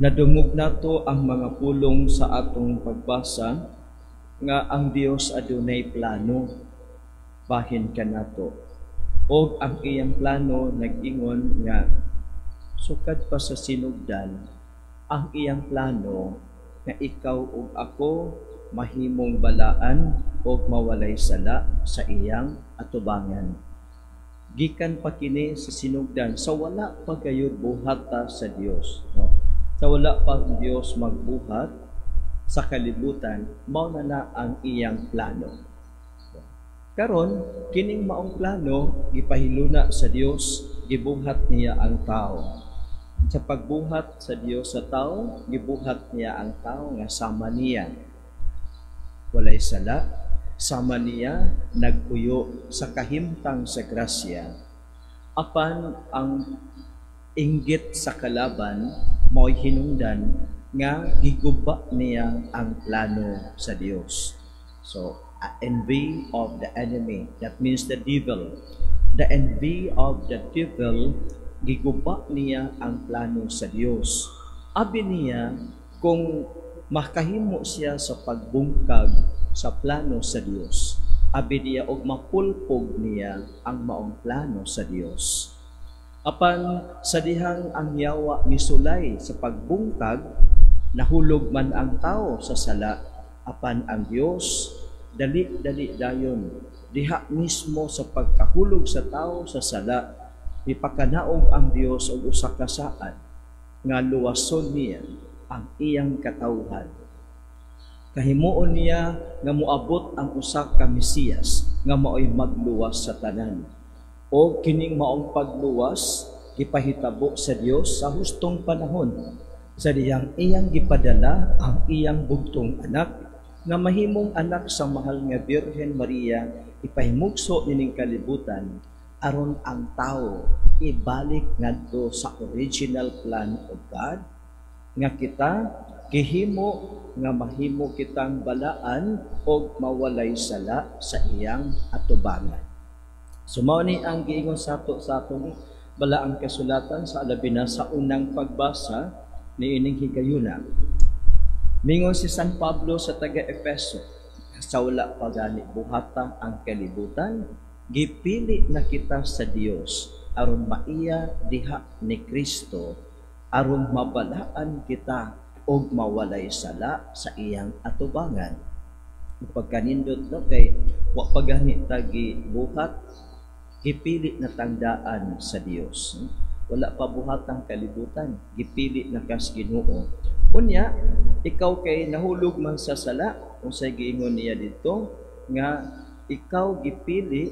Nadungog nato ang mga pulong sa atong pagbasa nga ang Dios adunay plano bahin kanato. Og ang iyang plano nag-ingon nga sukad pa sa sinugdan, ang iyang plano nga ikaw ug ako mahimong balaan ug mawalay sala sa iyang atubangan. Gikan pa kini sa sinugdan, sa wala pa gayud buhata sa Dios, no? Sa wala pa ang Dios magbuhat sa kalibutan, mao na na ang iyang plano. Karon, kining maong plano gipahiluna sa Dios, gibuhat niya ang tao. Sa pagbuhat sa Dios sa tao, gibuhat niya ang tao nga sama niya. Walay sala, sama niya nagpuyo sa kahimtang sa grasya. Apan ang inggit sa kalaban mao'y hinungdan nga giguba niya ang plano sa Dios. So, envy of the enemy, that means the devil. The envy of the devil, giguba niya ang plano sa Dios. Abi niya, kung makahimo siya sa pagbungkag sa plano sa Dios, abi niya og mapulpog niya ang maong plano sa Dios. Apan sa dihang ang yawa misulay sa pagbungkag, nahulog man ang tao sa sala, apan ang Dios dali-dali dayon diha mismo sa pagkahulog sa tao sa sala, ipakanaog ang Dios og usa ka saad nga luwason niya ang iyang katawhan. Kahimuon niya nga moabot ang usa ka Mesiyas nga maoy magluwas sa tanan. O kining maong pagluwas gipahitabo sa Dios sa hustong panahon, sa diyang iyang gipadala ang iyang bugtong anak nga mahimong anak sa mahal nga Birhen Maria, ipahimugso nining kalibutan aron ang tao ibalik ngadto sa original plan of God nga kita gihimo nga mahimo kitang balaan og mawalay sala sa iyang atubangan. So mao ni ang giingon sato sa atong balaang kasulatan sa labi na sa unang pagbasa niining higayuna. Mingon si San Pablo sa taga Efeso, sa wala pa gani buhata ang kalibutan, gipili na kita sa Dios aron maiya diha ni Kristo, aron mabalaan kita og mawalay sala sa iyang atubangan. Pagkanindot, no, kay wa pa gani ta gibuhat, gipili na tangdaan sa Dios. Wala pa buhat ang kalibutan, gipili na kas Ginoo. Unya, ikaw kay nahulog man sa sala, unsay giingon niya dito nga ikaw gipili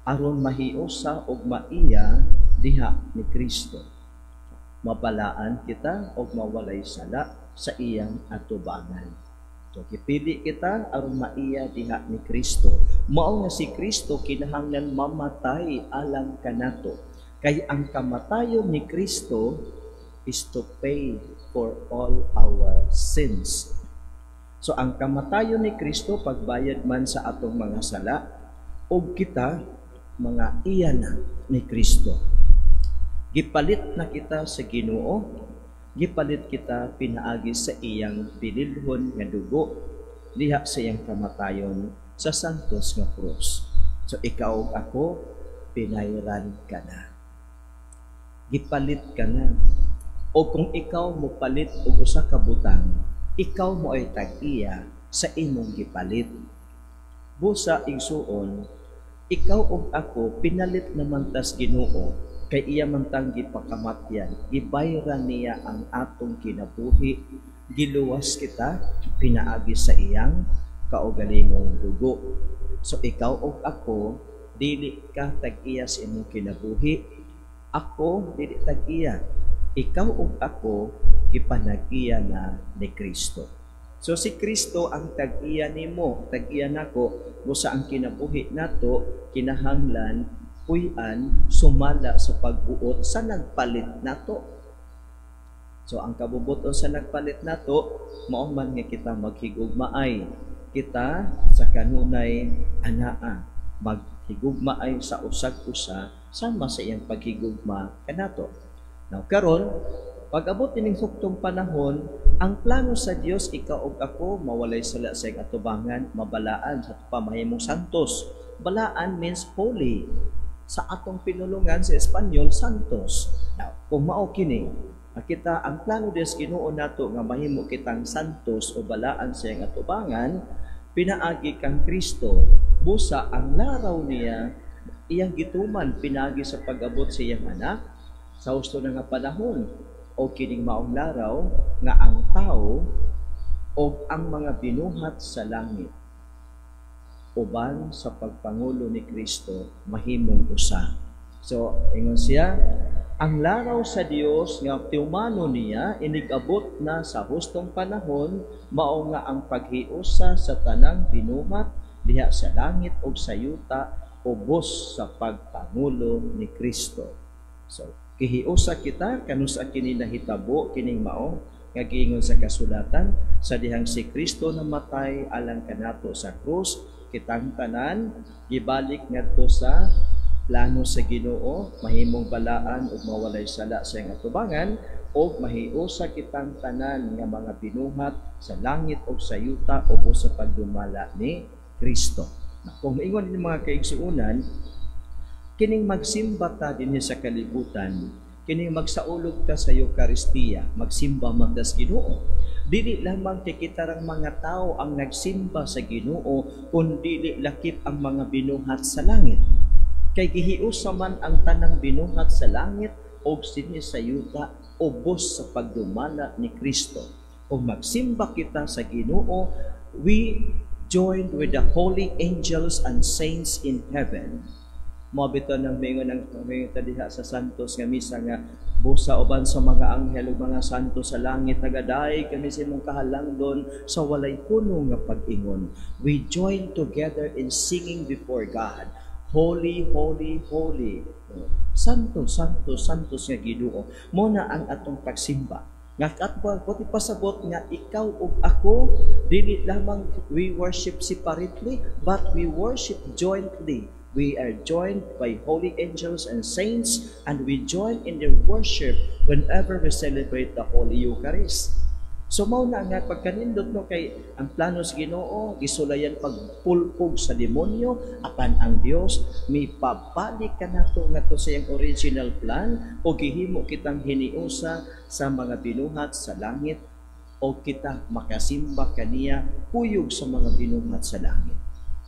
aron mahiusa og maiya diha ni Kristo. Mabalaan kita og mawalay sala sa iyang atubangan. So gipili kita aron maiya diha ni Kristo. Mao nga si Kristo kinahanglan mamatay alang kanato. Kay ang kamatayon ni Kristo is to pay for all our sins. So ang kamatayon ni Kristo pagbayad man sa atong mga sala, ug kita mga iya na ni Kristo. Gipalit na kita sa Ginoo, gipalit kita pinaagi sa iyang bililhon nga dugo diha sa iyang kamatayon sa santos nga krus. So ikaw ug ako, binayran ka na. Gipalit ka na. O kung ikaw mopalit og usa ka butang, ikaw mo ay tag-iya sa imong gipalit. Busa, igsuon, ikaw ug ako pinalit naman tas Ginoo, kay iya man tang gipakamatyan, gibayran niya ang atong kinabuhi, giluwas kita pinaagi sa iyang kaugalingong dugo. So ikaw ug ako, dili ka tag-iya sa imong kinabuhi, ako dili tag-iya. Ikaw ug ako gipanag-iya na ni Kristo. So si Kristo ang tag-iya nimo, tag-iya nako, busa ang kinabuhi nato kinahanglan puy-an sumala sa pagbuot sa nagpalit nato. So ang kabubuton sa nagpalit nato, mao man nga kita maghigugmaay. Kita sa kanunay anaa maghigugmaay sa usag usa sama sa iyang paghigugma kanato. Now karon, Pag-abot ining huktong panahon, ang plano sa Dios, ikaw ug ako mawalay sala sa iyang atubangan, mabalaan sa pamahimong santos. Balaan means holy. Sa atong pinulungan sa Espanyol, santos. Now, kung mao kini, makita ang plano Dios Ginoo nato nga mahimo kitang santos o balaan sa iyang atubangan, pinaagi kang Kristo. Busa ang laraw niya iyang gituman pinaagi sa pag-abot sa iyang anak sa husto na nga panahon, o kining maong laraw nga ang tao o ang mga binuhat sa langit uban sa pagpangulo ni Kristo mahimong usa. So, ingon siya, ang laraw sa Dios nga tiumano niya inigabot na sa hustong panahon, mao nga ang paghiusa sa tanang binuhat diha sa langit ug sa yuta ubos sa pagpangulo ni Kristo. So, gihiusa kita kanusa kini nahitabo, kining mao nga giingon sa kasulatan sa dihang si Kristo namatay alang kanato sa krus, kitang tanan gibalik ngadto sa plano sa Ginoo, mahimong balaan ug mawalay sala sa iyang atubangan, ug mahiusa kitang tanan nga mga binuhat sa langit ug sa yuta ubos sa pagdumala ni Kristo. Na, kung maingon ni mga kaigsuonan, kining magsimba ta dinhi sa kalibutan, kining magsaulog ta sa Eukaristiya, magsimba man ta sa Ginoo. Dili lamang kay kita rang mga tao ang nagsimba sa Ginoo, kun dili lakip ang mga binuhat sa langit. Kay gihiusa man ang tanang binuhat sa langit og dinhi sa yuta ubos sa pagdumala ni Kristo. Kung magsimba kita sa Ginoo, we joined with the holy angels and saints in heaven. Mao bitaw nang mingon ang mingon ta diha sa Santos nga misa nga busa uban sa mga anghel ug mga santo sa langit, nagadayeg kami sa imong kahalangdon sa walay puno nga pag-ingon. We join together in singing before God. Holy, holy, holy. Santo, santo, santos nga Ginoo. Mao na ang atong pagsimba. Nga at pati pasabot nga ikaw ug ako, dili lamang we worship separately, but we worship jointly. We are joined by holy angels and saints, and we join in their worship whenever we celebrate the Holy Eucharist. So mao na nga pagkanindot, no, kay ang plano sa Ginoo gisulayan pagpulpog sa demonyo, apan ang Dios mipabalik kanato ngadto sa iyang original plan o gihimo kitang hiniusa sa mga binuhat sa langit o kita makasimba kaniya kuyog sa mga binuhat sa langit.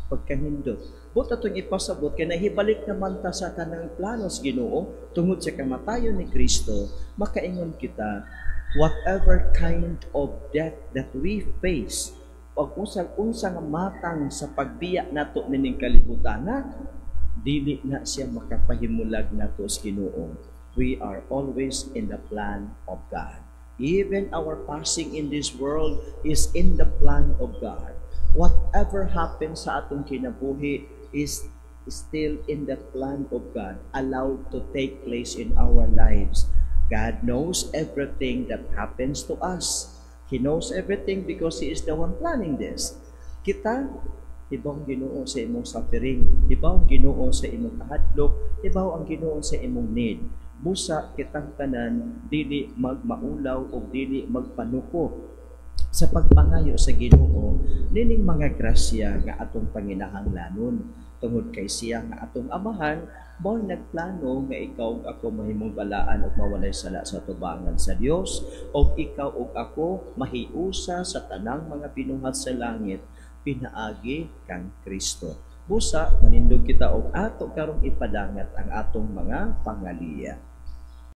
Pagkanindot. Buot atong ipasabot kay nahibalik naman ta sa tanang plano sa Ginoo tungod sa kamatayon ni Kristo, makaingon kita, whatever kind of death that we face, pag unsa nga matang sa pagbiya nato nining kalibutan, dili na siya makapahimulag nato sa Ginoo. We are always in the plan of God. Even our passing in this world is in the plan of God. Whatever happens sa atong kinabuhi is still in the plan of God, allowed to take place in our lives. God knows everything that happens to us. He knows everything because He is the one planning this. Kita, hibaw ang Ginoo sa imong suffering, hibaw ang Ginoo sa imong kahadlok, hibaw ang Ginoo sa imong need. Busa kitang tanan dili magmaulaw o dili magpanuko sa pagpangayo sa Ginoo nining mga grasya nga atong panginahanglanon, tungod kay siya nga atong Amahan mao nagplano nga ikaw ug ako mahimong balaan ug mawalay sala sa tubangan sa Dios, ug ikaw ug ako mahiusa sa tanang mga binuhat sa langit pinaagi kang Kristo. Busa manindog kita og ato karong ipadangat ang atong mga pangaliya.